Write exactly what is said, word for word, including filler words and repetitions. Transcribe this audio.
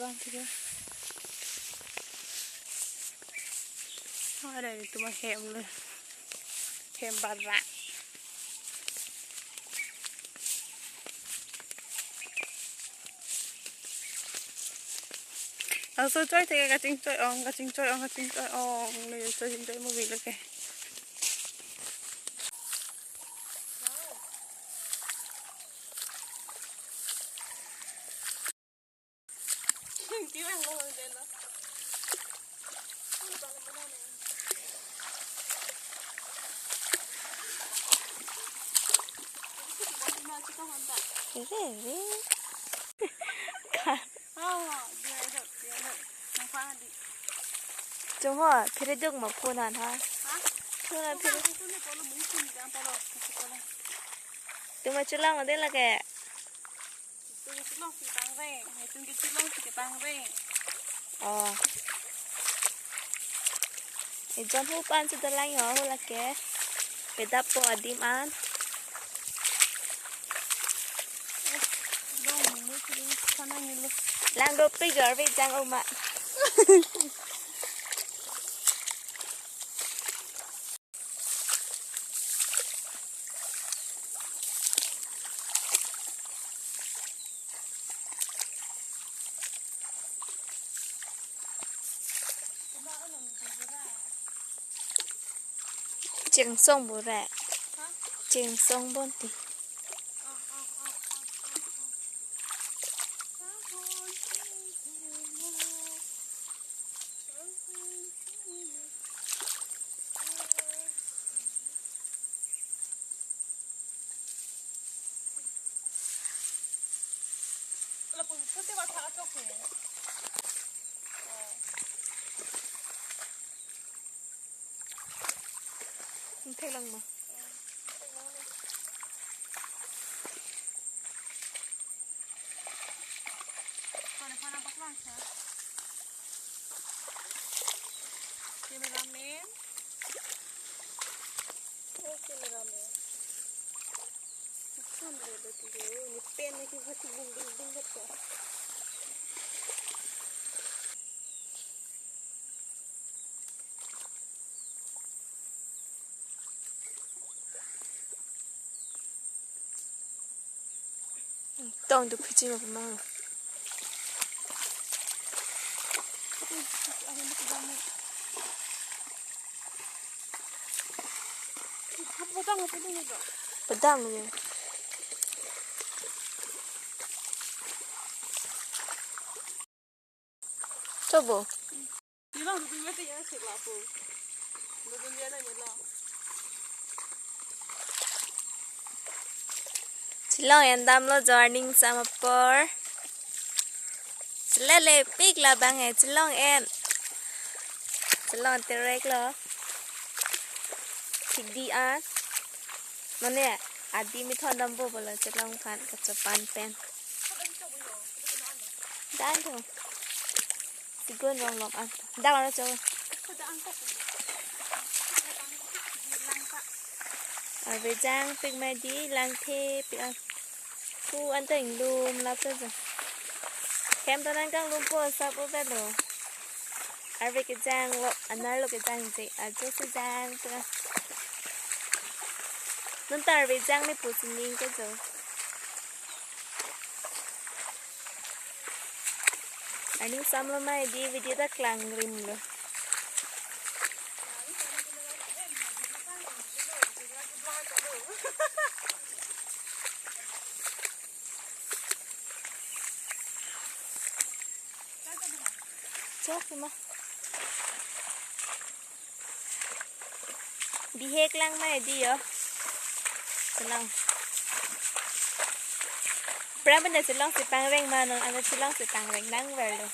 Bang tiga. Ada itu mah hem le. Hem barak. Laso choi tiga kachingchoi ong, kachingchoi ong, kachingchoi ong. Ne choi chingchoi movie lake. Re, re. Chungho, phiri duk ma phone an ha. Phone an phiri. Tuma chulang ade lake. Tung ke chulong si pangreng, tung ke chulong si ke pangreng. Oh. Ejon hu pan si dolang yo, hu lake. Pedap po adim an. Dong, ini sih sana ngilu. Lang dopik yo, arve jang oma. Chengsong bore. Chengsong bonti. Thek lang ma. Cameraman. Oh, cameraman. Camera dati do. Ni pen ni kita si bung bung bung gitu. Tong tu phichi ma pama. Padang, padang ni do. Padang ni. Chobo. Nilong dudun mete ya sik lapu. Dudun ya na nilong. Chelong en damlo jo, arning sam apor. Chelele pik labang he, chelong en. Chelong terek lo. Thik di an. Mane adim ithon dampo pulo chelong aphan kachopan pen. Dan tu. Sigun rong long an. Dan lo cho. Arve jangpik ma di, langthepik an. Pu an ta inglum lap ta jo. Hem ta nangkanglumpo, sap-o velo. Arve kejang lo, anerlo kejangje, ajo si jang ta. Non ta arve jang ni pusi ning ke jo. Arning samlo ma di, video ta klangrimlo. Chok ma. Bihek lang ma di yo. Chelong. Pram pen chelong si pangreng ma, non ano chelong si pangreng nang verlo.